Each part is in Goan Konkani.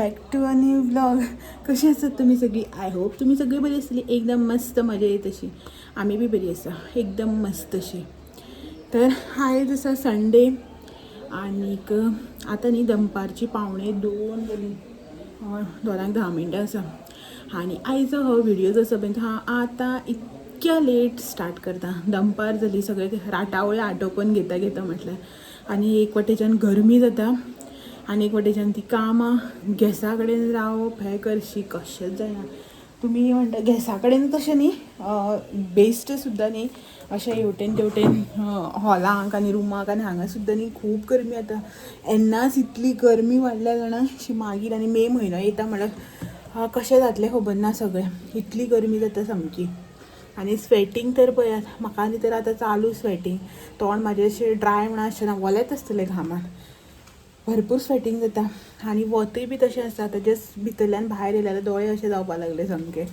Back to a new vlog. कशी आसात तुमी सगळी? I hope तुमी सगळी बरी आसतली, एकदम मस्त मजा येत अशी. आमी बी बरी आसा, एकदम मस्त अशी. तर आयज आसा संडे आनीक आतां न्ही दनपारची 1:45 जाली. हय, 2:10 आसा. आनी आयजो हो व्हिडियो जो आसा पळय, तो हांव आतां इतक्या लेट स्टार्ट करता. दनपार जाली, सगळे राटावळे आटोपून घेता घेता म्हटल्यार. आनी एक वटेच्यान गरमी जाता आनी एक वटेच्यान ती कामां, गॅसा कडेन रावप हें करशी कशेंच जायना. तुमी म्हणटा गॅसा कडेन तशें न्ही, बेस्ट सुद्दां न्ही. अशें हेवटेन तेवटेन हॉलाक आनी रुमाक आनी हांगा सुद्दां न्ही खूब गरमी जाता. येन्नाच इतली गरमी वाडल्या जाणा अशी. मागीर आनी मे म्हयनो येता म्हळ्यार कशें जातलें खबर ना सगळें. इतली गरमी जाता सामकी. आनी स्वेटींग तर पळयात, म्हाका आनी तर आतां चालू स्वेटींग. तोंड म्हाजें अशें ड्राय म्हणून आसचें ना, ओलेंच आसतलें घामान. भरपूर स्वेटींग जाता आनी वतूय बी तशें आसा. आतां जस्ट भितरल्यान भायर येयले जाल्यार दोळे अशे जावपा लागले सामके,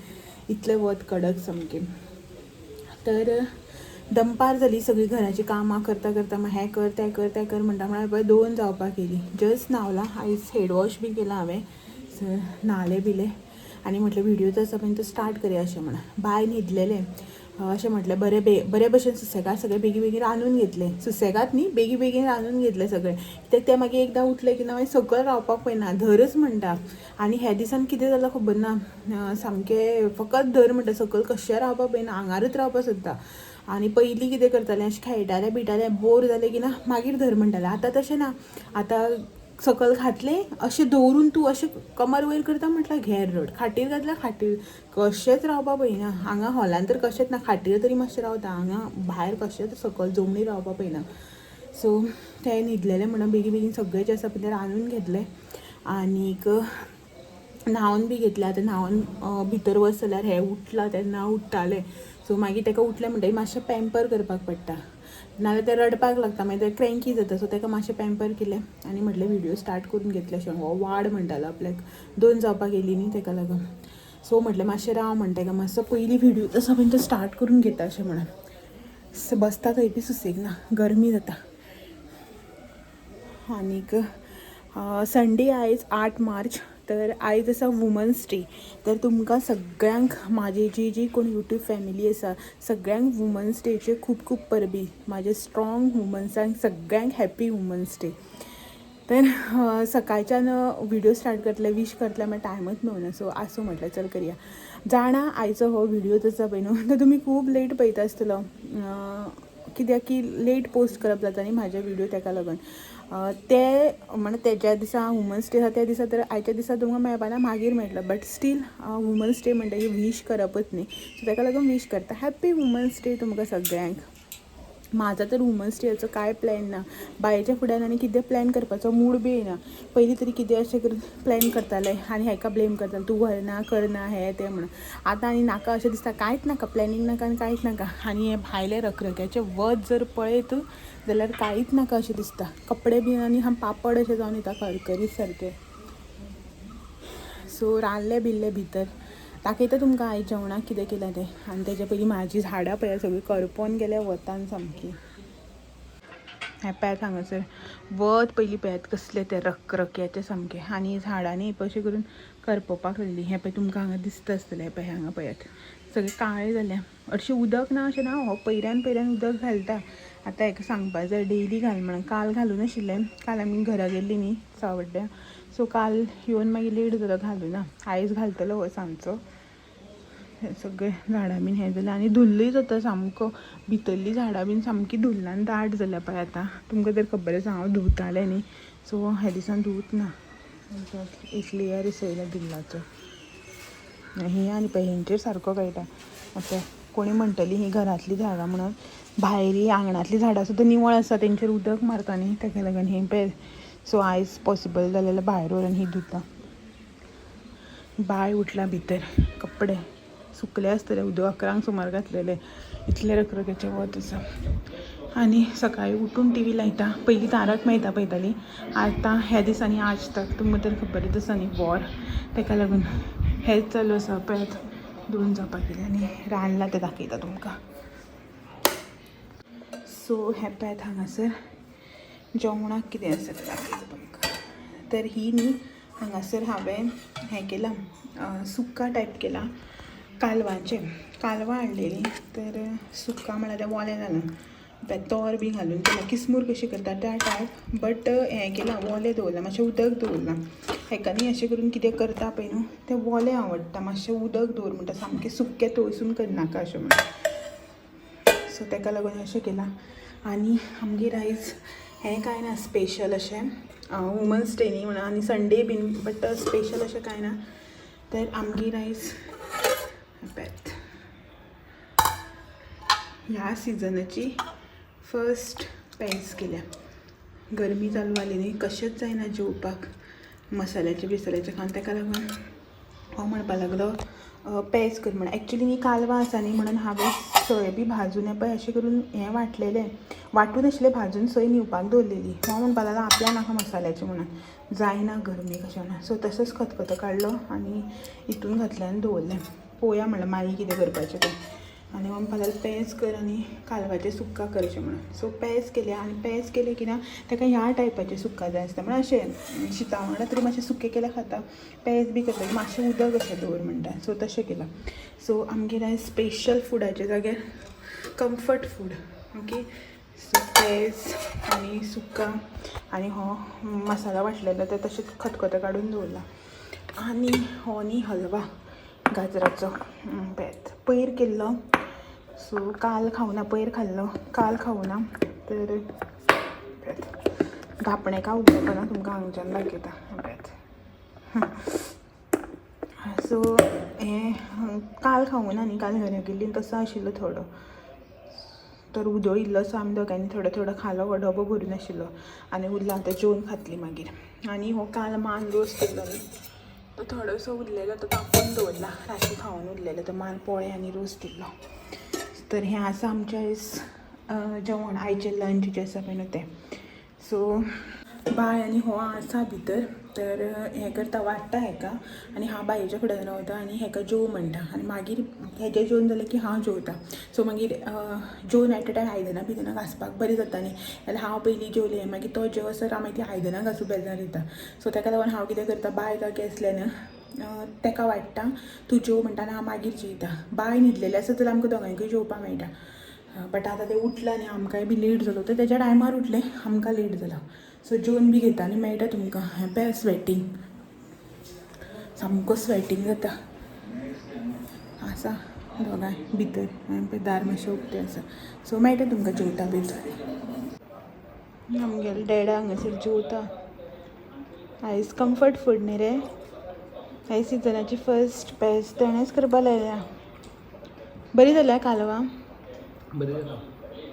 इतलें वत कडक सामकें. तर दनपार जाली, सगळीं घराचीं कामां करता करता, मागीर हें कर, तें कर, तें कर म्हणटा म्हळ्यार पळय 2 जावपाक येयलीं. जस्ट न्हांवलां आयज, हेड वॉश बी केलां हांवें. सो न्हालें बिलें आनी म्हटलें व्हिडियो जो आसा पळय तो स्टार्ट करया अशें म्हणून. बाय न्हिदलेलें. अशें म्हटलें बरें बरे भशेन सुसेगाद सगळें बेगीन बेगीन रांदून घेतलें. सुसेगाद न्ही, बेगीन बेगीन रांदून घेतलें सगळें, कित्याक तें मागीर एकदां उठलें की ना मागीर सकयल रावपाक पळयना, धरच म्हणटा. आनी ह्या दिसान कितें जालां खबर ना, सामकें फकत धर म्हणटा, सकयल कशें रावपाक पळयना, आंगारच रावपाक सोदता. आनी पयलीं कितें करतालें, अशें खेळटालें बिटालें, बोर जालें की ना मागीर धर म्हणटालें. आतां तशें ना. आतां सकयल घातलें अशें दवरून तूं अशें कमर वयर करता म्हटल्यार घेर रड. खाटीर घातल्यार खाटीर, कशेंच रावपाक पळयना. हांगा हॉलान तर कशेंच ना, खाटीर तरी मातशें रावता, हांगा भायर कशेंच सकयल जमनीर रावपाक पळयना. सो तें न्हिदलेलें म्हणून बेगीन बेगीन सगळें जें आसा पळय तें रांदून घेतलें आनीक न्हांवन बी घेतलें. आतां न्हांवन भितर वच जाल्यार हें उठलां तेन्ना उठ्ठालें. सो मागीर ताका उठलें म्हणटगीर मातशें पॅम्पर करपाक पडटा, नाजाल्यार तें रडपाक लागता, मागीर तें क्रँकी जाता. सो ताका मातशें पॅम्पर केलें आनी म्हटलें व्हिडियो स्टार्ट करून घेतलें अशें. हो वाड म्हणटालो आपल्याक, 2 जावपाक येयली न्ही ताका लागून. सो म्हटलें मातशें राव म्हणटा, ताका मातसो पयलीं व्हिडियो आसा पळय तो स्टार्ट करून घेता अशें म्हणून. बसता थंय बी सुसेग ना, गरमी जाता. आनीक संडे आयज 8 मार्च, तर आयज आसा वुमन्स डे. तर तुमकां सगळ्यांक, म्हाजी जी जी कोण यूट्यूब फॅमिली आसा सगळ्यांक वुमन्स डेचे खूब खूब परबी. म्हाजे स्ट्रॉंग वुमन्सांक सगळ्यांक हॅप्पी वुमन्स डे. तर सकाळच्यान व्हिडियो स्टार्ट करतले, वीश करतले मागीर टायमच मेळना. सो आसूं म्हटलें, चल करया. जाणा, आयचो हो व्हिडियो आसा पळय न्हू तो तुमी खूब लेट पळयता आसतलो, कित्याक की लेट पोस्ट करप जाता न्ही म्हाजे व्हिडियो, ताका लागून. ते म्हण तेज्या दिसा वुमन्स डे आसा त्या दिसा, तर आयच्या दिसा तुमकां मेळपाना, मागीर मेळटलो. बट स्टील वुमन्स डे म्हणटकीर वीश करपच न्ही, सो ताका लागून वीश करता. हॅप्पी वुमन्स डे तुमकां सगळ्यांक. म्हाजो तर वुमन्स डेचो कांय प्लॅन ना. बायेच्या फुड्यान आनी कितें प्लॅन करपाचो मूड बी येना. पयलीं तरी कितें अशें करून प्लॅन करतालें आनी हेका ब्लेम करतालें, तूं व्हरना करना हें तें म्हणून. आतां आनी नाका अशें दिसता, कांयच नाका, प्लॅनिंग नाका आनी कांयच नाका. आनी हें भायलें रखरख्याचें वत जर पळयत जाल्यार कांयच नाका अशें दिसता. कपडे बी आनी पापड अशें जावन येता करकरीत सारकें. सो रांदलें बिल्लें भितर, दाखयता तुमकां आयज जेवणाक कितें केलां तें. आनी तेच्या पयलीं म्हाजी झाडां पळयात, सगळीं करपोन गेल्या वतान सामकी. हें पळयात, हांगासर वत पयलीं पळयात कसलें तें रखरख्याचें सामकें. आनी झाडांनी अशें करून करपोवपाक लागली. हें पळय, तुमकां हांगा दिसता आसतलें, हें पळय, हांगा पळयात, सगळें काळें जालें. हरशीं उदक ना अशें ना, हो पयऱ्यान पयऱ्यान उदक घालता. आतां हेका सांगपा जाय डेली घाल म्हणून. काल घालूं नाशिल्लें, काल आमी घरा गेल्लीं न्ही सावड्ड्या. सो काल येवन मागीर लेट जालो, घालूं ना. आयज घालतलो हो सांजचो. हें सगळें झाडां बीन हें जालें आनी धुल्लूय जाता सामको. भितरलीं झाडां बीन सामकी धुल्लान दाट जाल्या पळय. आतां तुमकां तर खबर आसा हांव धुतालें न्ही, सो ह्या दिसान धुवूच ना. एक लेयर येयला धुल्लाचो. ही आनी पळय हेंचेर सारको कळटा. आतां कोणी म्हणटली ही घरांतलीं झाडां म्हणून, भायलीं आंगणांतलीं झाडां सुद्दां निवळ आसा, तेंचेर उदक मारता न्ही ताका लागून. हें पळय, सो आयज पॉसिबल जालें जाल्यार भायर व्हरून ही धुता. बाय उठला भितर, कपडे सुकले आसतले, उदक 11 सुमार घातलेले. इतलें रखरख्याचें वत आसा. आनी सकाळीं उठून टीवी लायता. पयलीं तारक मेहता पळयताली, आतां ह्या दिसांनी आज तक, तुमकां तर खबरच आसा न्ही वॉर, ताका लागून हेंच चालू आसा. पळयात, 2 जावपाक गेली आनी रांदलां तें दाखयता तुमकां. सो हें पळयात, हांगासर जेवणाक कितें आसा तें दाखयता तुमकां. तर ही न्ही हांगासर हांवें हें केलां, सुक्का टायप केला कालवांचें. कालवां हाडलेलीं तर सुक्का म्हळ्यार तें वोलें जालां, तोर बी घालून केलां, किसमूर कशी करता त्या टायप, बट हें केलां, वोलें दवरलां, मातशें उदक दवरलां. हेका न्ही अशें करून कितें करता पळय न्हू तें वोलें आवडटा, मातशें उदक दवर म्हणटा, सामकें सुकें तळसून करनाका अशें म्हणून. सो तेका लागून अशें केलां. आनी आमगेर आयज हें कांय ना स्पेशल अशें, वुमन्स डे न्ही म्हणून आनी संडे बीन, बट स्पेशल अशें कांय ना. तर आमगेर आयज पळयात ह्या सिजनाची फर्स्ट पेज केल्या. गरमी चालू जाली न्ही, कशेंच जायना जेवपाक मसाल्याचें बिसाल्याचें खावन, तेका लागून हो म्हणपा लागलो पेज कर म्हणून. एक्चुली न्ही कालवां आसा न्ही म्हणून हांवें सय बी भाजून हें पळय अशें करून हें वांटलेलें, वांटून आशिल्लें, भाजून सय न्हिवपाक दवरलेली. हो म्हणपा लागलो आपल्या नाका मसाल्याचें म्हणून, जायना गरमी कशें म्हणून. सो तसोच खतखतो काडलो आनी हितून घातलें आनी दवरलें, पळोवया म्हणलें मागीर कितें करपाचें तें. आनी म्हणपा लागलो पेज कर आनी कालवाचें सुक्का कर अशें म्हणून. सो पेज केल्या आनी पेज केलें की ना ताका ह्या टायपाचें सुक्का जाय आसता, म्हळ्यार अशें शिता वांगडा तरी मातशें सुकें केल्यार खाता, पेज बी करता मातशें उदक अशें दवर म्हणटा. सो तशें केलां. सो आमगेर आयज स्पेशल फुडाच्या जाग्यार comfort food. Okay, so page आनी सुक्का आनी हो मसाला वांटलेलो ते तशेंच खतखतो काडून दवरला. आनी हो न्ही हलवा गाजराचो पळयात पयर केल्लो. सो काल खावना, पयर खाल्लो, काल खावना. तर पळयात धापणें काय उगडपना तुमकां हांगच्यान दाखयता पळयात. सो हें काल खावना न्ही, काल घरा गेल्ली तसो आशिल्लो थोडो, तर उदो इल्लोसो आमी दोगांयनी थोडो थोडो खालो, हो डबो भरून आशिल्लो आनी उरला, आतां जेवन खातली मागीर. आनी हो काल मान रोस केल्लो न्ही तो थोडोसो उरलेलो, तो तापोवन दवरला, राती खावन उरलेलो तो मान पोळे आनी रोस दिल्लो. तर हें आसा आमचें आयज जेवण, आयचें लंच जें आसा पळय न्हू तें. सो बाय आनी हो आसा भितर, तर हें करता, वाडटा हेका आनी हांव बायेच्या फुड्यान रावता आनी हेका जेव म्हणटा आनी मागीर हेजें जेवन जालें की हांव जेवता. सो मागीर जेवन एट अ टायम आयदनां बियदनां घांसपाक बरें जाता न्ही, जाल्यार हांव पयलीं जेवलें मागीर तो जेवसर हांव मागीर तीं आयदनां घासूं बेजार येता. सो तेका लागून हांव कितें करता, बाय काकी आसलें न्हू तेका वाडटा, तूं जेव म्हणटा आनी हांव मागीर जेयता. बाय न्हिदलेलें आसा जाल्यार आमकां दोगांयकूय जेवपाक मेळटा, बट आतां तें उठलां न्ही, आमकांय बी लेट जालो, तर तेज्या टायमार उठलें, आमकां लेट जालो. सो जेवन बी घेता आनी मेळटा तुमकां. हें पळय स्वेटींग, सामको स्वेटींग जाता. आसा दोगांय भितर, हें पळय दार मातशें उक्तें आसा. सो मेळटा तुमकां जेवता भितर. आमगेलो डॅडा हांगासर जेवता. आयज कम्फर्ट फूड न्ही रे, ह्या सिजनाची फर्स्ट पेज तेणेच करपा लायल्या. बरी जाल्या कालवां? बरी जाता.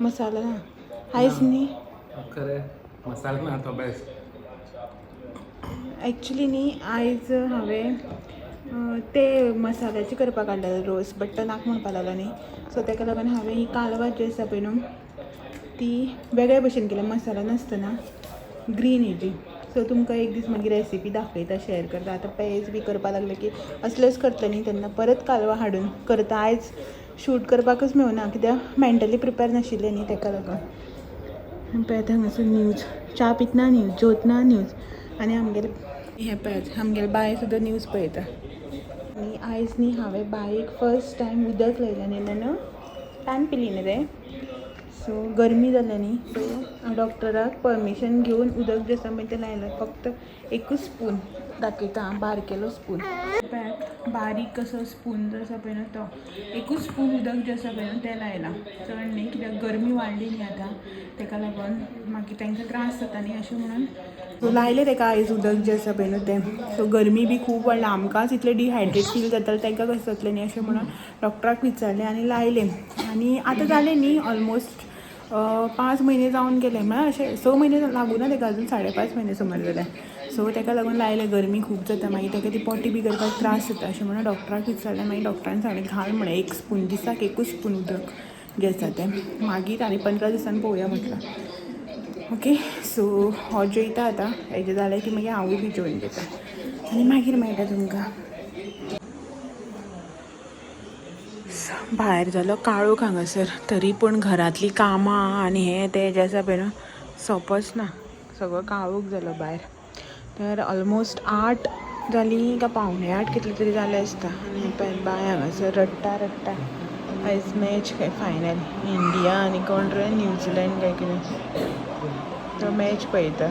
मसाला ना आयज न्ही. खरें मसाला ना तो बेस्ट. एक्चुली न्ही आयज हांवें ते मसाल्याचे करपाक काडलेले रोस, बट तो नाक म्हणपा लागलो न्ही, सो तेका लागून हांवें ही कालवां जी आसा पळय न्हू ती वेगळे भशेन केल्या, मसाला नासतना ग्रीन हेजी. सो तुमकां एक दीस मागीर रेसिपी दाखयता, शेअर करता. आतां पेज बी करपा लागले की असलेच करतले न्ही, तेन्ना परत कालवां हाडून करता. आयज शूट करपाकच मेळना कित्याक मेंटली प्रिपेर नाशिल्लें न्ही, तेका लागून. पळयात हांगासर न्यूज, च्या पितना न्यूज, जेवतना न्यूज. आनी आमगेले हें पळयात आमगेले बाय सुद्दां न्यूज पळयता. आनी आयज न्ही हांवें बायक फर्स्ट टायम उदक लायलें न्ही, न्हू तान पिली न्ही रे. सो गरमी जाल्या न्ही, सो डॉक्टराक परमिशन घेवन उदक जें आसा पळय तें लायलें, फक्त एकूच स्पून दाखयता आं, बारकेलो स्पून, पळयात बारीक कसो स्पून जो आसा पळय न्हू तो एकूच स्पून उदक जें आसा पळय न्हू तें लायलां, चड न्ही, कित्याक गरमी वाडली न्ही आतां, तेका लागून मागीर तांकां त्रास जाता न्ही अशें म्हणून. सो लायलें तेका आयज उदक जें आसा पळय न्हू तें. सो गरमी बी खूब वाडला, आमकांच इतलें डिहायड्रेट फील जातालें, तांकां कशें जातलें न्ही अशें म्हणून डॉक्टराक विचारलें आनी लायलें. आनी आतां जालें न्ही ऑलमोस्ट 5 म्हयने जावन गेले, म्हळ्यार अशें 6 म्हयने लागूना तेका, अजून 5.5 म्हयने सुमार जाले. सो तेका लागून लायलें, गरमी खूब जाता मागीर तेका ती पोटी बी करपाक त्रास जाता अशें म्हणून डॉक्टराक विचारलें. मागीर डॉक्टरान सांगलें घाल म्हणलें एक स्पून, दिसाक एकूच स्पून उदक जें आसा तें, मागीर आनी 15 दिसान पळोवया म्हटलां. ओके, सो हो जेयता आतां, हेजें जालें की मागीर हांवूय बी जेवन घेता आनी मागीर मेळटा तुमकां. भायर जालो काळोख हांगासर, तरी पूण घरांतलीं कामां आनी हें तें जें आसा पळय न्हू सोंपच ना, सगळो काळोख जालो भायर. तर ऑलमोस्ट 8 जालीं काय 7:45 कितले तरी जाले आसता. आनी पळय बाय हांगासर रडटा रडटा. आयज मॅच खंय फायनल, इंडिया आनी कोण रे, न्यूझिलंड काय कितें, तो मॅच पळयता.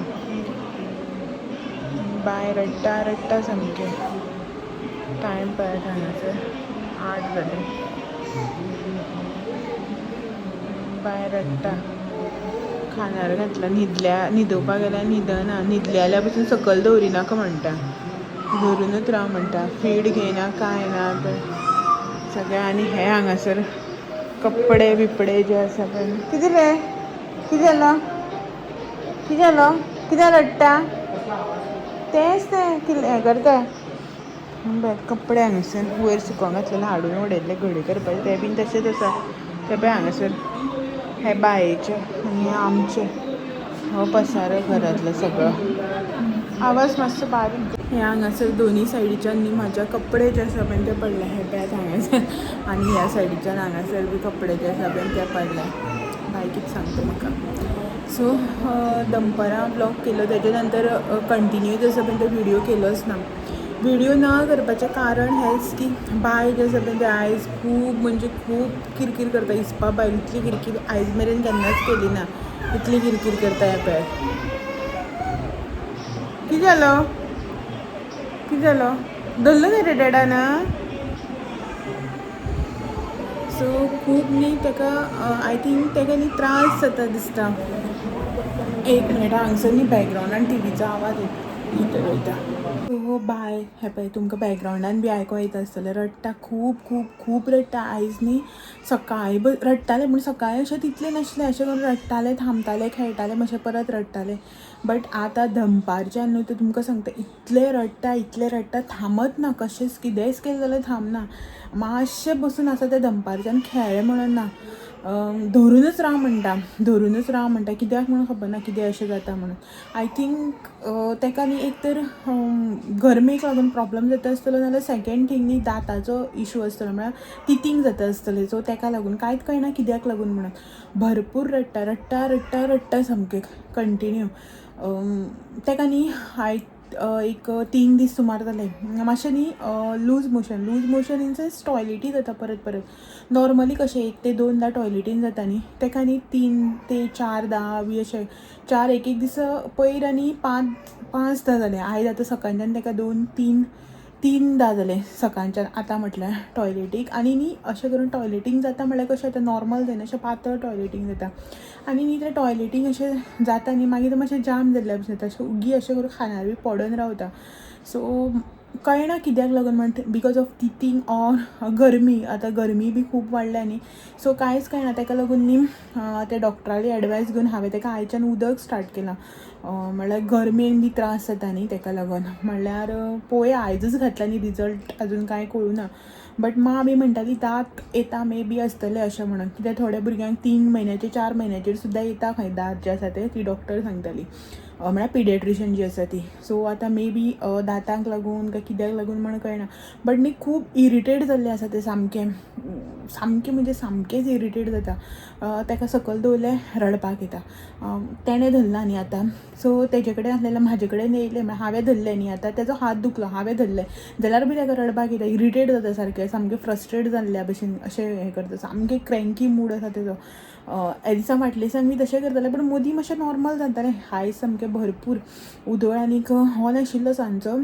बाय रडटा रडटा सामकें. टायम पळयात हांगासर 8 जाले. बाय रडटा. खानार घातला, न्हिदल्या, न्हिदोवपाक गेल्यार न्हिदना. न्हिदले जाल्यार पसून सकयल दवरिनाका म्हणटा, धरूनच राव म्हणटा. फीड घेयना कांय ना पळय सगळें. आनी हे हांगासर कपडे बिपडे जे आसा पळय. कितें रे, कितें जालो, कितें जालो, कित्याक रडटा? तेंच तें कितें हें करता. बरें, कपडे हांगासर वयर सुकोंक घातलेले हाडून उडयल्ले घडी करपाचे, ते बीन तशेंच आसा. ते पळय हांगासर हे बायेचे आनी हे आमचे. हो पसारो घरांतलो सगळो. आवाज मातसो बारीक. हे हांगासर दोनी सायडीच्यान न्ही म्हाज्या कपडे जे आसा पळय ते पडले. हे पळयात हांगासर, आनी ह्या सायडीच्यान हांगासर बी कपडे जे आसा पळय ते पडले. बाय कितें सांगता म्हाका. सो दनपरां व्लॉग केलो, तेजे नंतर कंटिन्यू जसो पळय तो व्हिडियो केलोच ना. व्हिडियो ना करपाचें कारण हेंच की बाय जें आसा पळय तें आयज खूब म्हणजे खूब किरकीर करता. हिसपा भायर इतली किरकीर आयज मेरेन केन्नाच केली ना, इतली किरकीर करता. हें पळयात. कितें जालो, कितें जालो, धरलो न्ही रे डॅडान? सो खूब न्ही ताका, I think ताका न्ही त्रास जाता दिसता. एक मिनट, हांगसर न्ही बॅकग्रावंडान टिवीचो आवाज भितर वयता. सो बाय हें पळय तुमकां बॅकग्रावंडान बी आयको येता आसतलें, रडटा खूब खूब खूब रडटा. आयज न्ही सकाळीं रडटालें, पूण सकाळीं अशें तितलें नासलें. अशें करून रडटालें, थांबतालें, खेळटालें, मातशें परत रडटालें. बट आतां दनपारच्यान न्हू तें तुमकां सांगता, इतलें रडटा इतलें रडटा, थांबत ना कशेंच. कितेंच केलें जाल्यार थांबना. मातशें बसून आसा तें दनपारच्यान खेळ्ळें म्हणून ना, धरूनच राव म्हणटा, धरूनच राव म्हणटा. कित्याक म्हणून खबर ना कितें अशें जाता म्हणून. I think ताका न्ही एक तर गरमेक लागून प्रॉब्लम जाता आसतलो, नाजाल्यार सेकेंड थींग न्ही दांताचो इशू आसतलो, म्हळ्यार टितींग जाता आसतलें. सो ताका लागून कांयच कळना कित्याक लागून म्हणून. भरपूर रडटा रडटा रडटा रडटा सामकें कंटिन्यू. ताका न्ही हाय एक 3 दीस सुमार जाले मातशें न्ही loose motion, loose motion in sense टॉयलेटी जाता परत परत. नॉर्मली कशें 1 ते 2 टॉयलेटीन जाता न्ही, ताका न्ही 3 ते 4 बी अशें 4 एक एक दीस पयर आनी 5-5 जालें. आयज आतां सकाळच्यान ताका 2-3 3 जालें सकाळच्यान आतां म्हटल्यार टॉयलेटीक. आनी न्ही अशें करून टॉयलेटींग जाता म्हळ्यार कशें आतां नॉर्मल जायना, अशें पातळ टॉयलेटींग जाता. आनी न्ही तें टॉयलेटींग अशें जाता न्ही, मागीर तें मातशें जाम जाल्ल्या भशेन जाता, अशें उगी अशें करून खानार बी पडून रावता. सो कळना कित्याक लागून म्हण, because of teething or गरमी. आतां गरमी बी खूब वाडल्या न्ही, सो कांयच कळना. ताका लागून न्ही त्या डॉक्टराली एडवायस घेवन हांवें ताका आयच्यान उदक स्टार्ट केलां. म्हळ्यार गरमेन बी त्रास जाता न्ही ताका लागून. म्हणल्यार पळोवया, आयजूच घातला न्ही, रिजल्ट अजून कांय कळूं ना. बट माँ बी म्हणटाली दांत येता मे बी आसतले अशें म्हणून, कित्याक थोड्या भुरग्यांक 3 म्हयन्याचेर 4 म्हयन्याचेर सुद्दां येता खंय दांत जे आसा ते, ती डॉक्टर सांगताली, म्हळ्यार पिडियाट्रिशन जी आसा ती. सो आतां मे बी दांतांक लागून काय कित्याक लागून म्हण कळना, बट न्ही खूब इरिटेट जाल्लें आसा तें, सामकें सामकें म्हणजे सामकेंच इरिटेट जाता. ताका सकयल दवरलें रडपाक येता. तेणें धरलां न्ही आतां, सो तेजे कडेन आसलेलें म्हाजे कडेन येयलें, म्हळ्यार हांवें धरलें न्ही आतां, तेजो हात दुखलो हांवें धरलें जाल्यार बी ताका रडपाक येता, इरिटेट जाता सारकें, सामकें फ्रस्ट्रेट जाल्ल्या भशेन अशें हें करता, सामकें क्रँकी मूड आसा तेजो. ह्या दिसा फाटल्या दिसान बी तशें करतालें, पूण मदीं मातशें नॉर्मल जातालें. आयज सामकें भरपूर उदळ आनीक हॉल आशिल्लो सांजचो,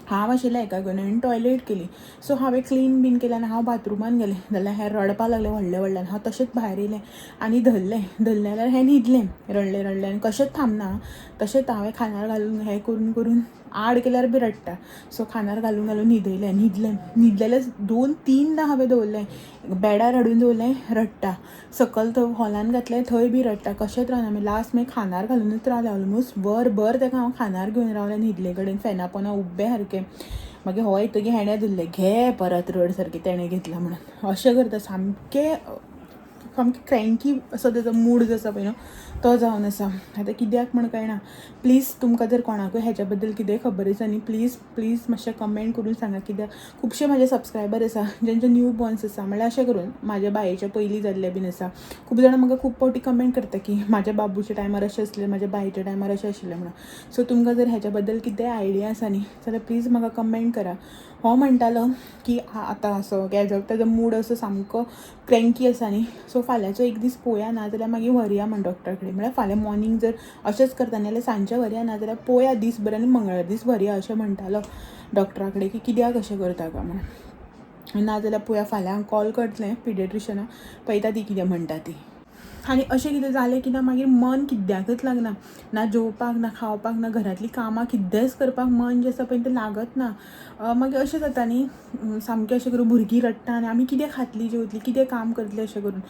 हांव आशिल्लें एका कडेन आनी टॉयलेट केली. सो हांवें क्लीन बीन केलें आनी हांव बाथरुमान गेलें, जाल्यार हें रडपाक लागलें व्हडल्या व्हडल्यान. हांव तशेंच भायर येयलें आनी धरलें, धरलें जाल्यार हें न्हिदलें, रडलें रडलें आनी कशेंच थांबना. तशेंच हांवें खांदार घालून हें करून करून आड केल्यार बी रडटा. सो खांदार घालून घालून न्हिदयलें, न्हिदलें, न्हिदलेलें 2-3 हांवें दवरलें, बेडार हाडून दवरलें, रडटा. सकयल थंय हॉलान घातलें, थंय बी रडटा, कशेंच रावना. मागीर लास्ट मागीर खांदार घालुनूच रावलें, ऑलमोस्ट वरभर ताका हांव खांदार घेवन रावलें न्हिदले कडेन, फेना पोना उब्बे सारकें. मागीर हो येतकीर हेणें धरलें, घे परत रड सारकें तेणें घेतलां म्हणून, अशें करता सामकें. सामकी क्रँकी असो तेजो मूड जो आसा पळय न्हू तो जावन आसा. आतां कित्याक म्हण कळना. प्लीज तुमकां जर कोणाकूय हेज्या बद्दल कितेंय खबर आसा न्ही, प्लीज प्लीज मातशें कमेंट करून सांगा. कित्याक खुबशे म्हाजे सबस्क्रायबर आसा जेंचे न्यू बॉर्न्स आसा, म्हणल्यार अशें करून म्हाज्या बायेच्या पयलीं जाल्ले बीन आसा. खूब जाणां म्हाका खूब फावटी कमेंट करता की म्हाज्या बाबूच्या टायमार अशें आसलें, म्हाज्या बायेच्या टायमार अशें आशिल्लें म्हणून. सो तुमकां जर हेज्या बद्दल कितेंय आयडिया आसा न्ही जाल्यार प्लीज म्हाका कमेंट करा. हो म्हणटालो की आतां असो तेजो मूड असो सामको क्रँकी आसा न्ही, सो फाल्यांचो एक दीस पळोवया, ना जाल्यार मागीर व्हरया म्हण डॉक्टरा कडेन. म्हळ्यार फाल्यां मॉर्निंग जर अशेंच करता न्ही जाल्यार सांजचें व्हरया, ना जाल्यार पळोवया दीसभर आनी मंगळार दीस व्हरया अशें म्हणटालो डॉक्टरा कडेन की कित्याक अशें करता काय म्हणून. ना जाल्यार पळोवया फाल्यां कॉल करतलें पिडियाट्रिशनाक, पळयता ती कितें म्हणटा ती. आनी अशें कितें जालें की ना मागीर मन कित्याकच लागना, ना जेवपाक, ना खावपाक, ना घरांतलीं कामां कितेंच करपाक मन जें आसा पळय तें लागत ना. मागीर अशें जाता न्ही सामकें अशें करून भुरगीं रडटा आनी आमी कितें खातलीं जेवतलीं, कितें काम करतलीं अशें करून.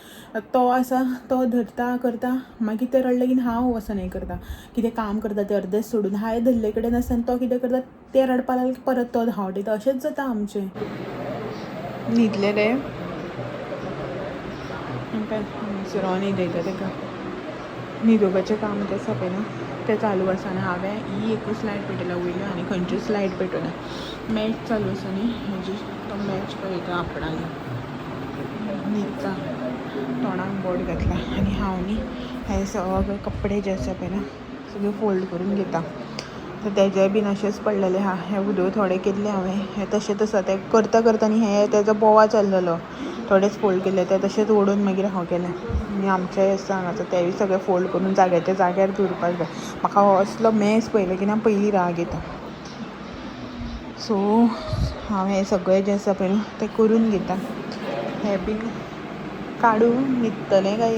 तो आसा तो धरता करता, मागीर तें रडलें की हांव वचोन हें करता, कितें काम करता तें अर्देंच सोडून. हांवें धरले कडेन आसा आनी तो कितें करता, तें रडपा लागलें की परत तो धांवट येता. अशेंच जाता आमचें. न्हिदलें रे हांगासर न्हिदयता तेका. न्हिदोवपाचें काम तें आसा पळय न्हू तें चालू आसा. आनी हांवें ही एकूच लायट पेटयला वयली, आनी खंयचीच लायट पेटोवना. मॅच चालू आसा न्ही हेजी, तो मॅच पळयता आपणाली, न्हिदता, तोंडाक बोट घातला. आनी हांव न्ही हे सगळे कपडे जे आसा पळय न्हू सगळे फोल्ड करून घेता. तर तेजे बीन अशेंच पडलेले आहा. हे उदक थोडे केल्ले हांवें, हें तशेंच आसा. तें करता करता न्ही हें तेजो बोवाळ चल्लेलो, थोडेच फोल्ड केले ते तशेंच ओडून मागीर हांव केलें. आनी आमचेंय आसा हांगासर, तेंय सगळें फोल्ड करून जाग्याच्या जाग्यार दवरपाक जाय. म्हाका हो असलो मेस पळयलो की ना पयलीं राग येता. सो हांव हें सगळें जें आसा पळय न्हू तें करून घेता. हें बीन काडून न्हिदतलें काय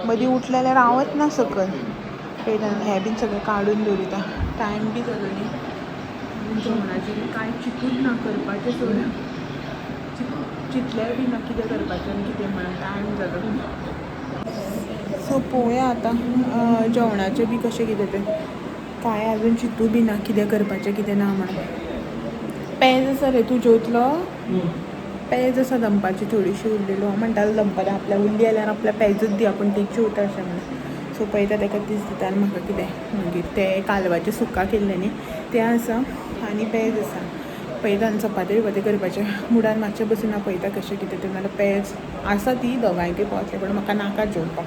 मदीं उठलें जाल्यार रावत ना सकयल. पळयता हें बीन सगळें काडून दवरिता. टायम बी जालो न्ही, जेवणाचें कांय चिंतूच ना, करपाचें सोड, चिंतलेंय बी ना कितें करपाचें आनी कितें म्हणून. टायम जालो. सो पळोवया आतां जेवणाचें बी कशें कितें तें. कांय आजून चिंतू बी ना कितें करपाचें कितें ना म्हणून. पेज आसा रे, तूं जेवतलो? पेज आसा दनपारची थोडीशी उरलेली. हांव म्हणटालें दनपारां आपल्याक उरली जाल्यार आपल्याक पेजूच दी, आपूण तीच जेवता अशें म्हणून. सो पळयता तेका तीच दिता आनी म्हाका कितें मागीर तें कालवाचें सुका केल्लें न्ही तें आसा आनी पेज आसा. पळयता आनी चपाती बिपाती करपाचें मुडान मातशें बसून हांव पळयता कशें कितें तें. नाल्यार पेज आसा ती दोगांयकय पावतलें, पूण म्हाका नाका जेवपाक.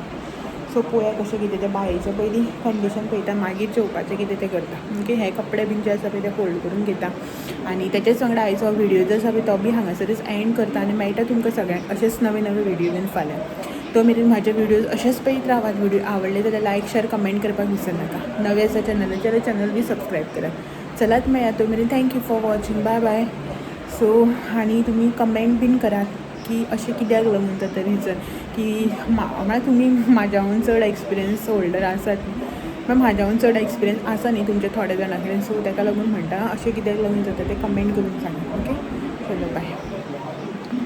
सो पळोवया कशें कितें तें. बायेचें पयलीं कंडिशन पळयता, मागीर जेवपाचें कितें तें करता. ओके, हे कपडे बीन जे आसा पळय ते फोल्ड करून घेता. आनी तेच्याच वांगडा आयचो व्हिडियो जो आसा पळय तो बी हांगासरच एंड करता. आनी मेळटा तुमकां सगळ्यांक अशेंच नवे नवे व्हिडियो घेवन फाल्यां. तो मेरेन म्हाजे व्हिडियोज अशेंच पळयत रावात. व्हिडियो आवडले जाल्यार लायक, शेअर, कमेंट करपाक विसरनाका. नवे आसा चॅनलाचेर जाल्यार चॅनल बी सबस्क्रायब करात. चलात मेळया, तो मेरेन thank you for watching, bye bye. So आनी तुमी कमेंट बीन करात की अशें कित्याक लागून जाता, रिजन की म्हळ्यार तुमी म्हाज्याहून चड एक्सपिरियन्स होल्डर आसात, म्हळ्यार म्हाज्याहून चड एक्सपिरियन्स आसा न्ही तुमच्या थोड्या जाणां कडेन. सो ताका लागून म्हणटा अशें कित्याक लागून जाता तें कमेंट करून सांगा. ओके, चलो बाय.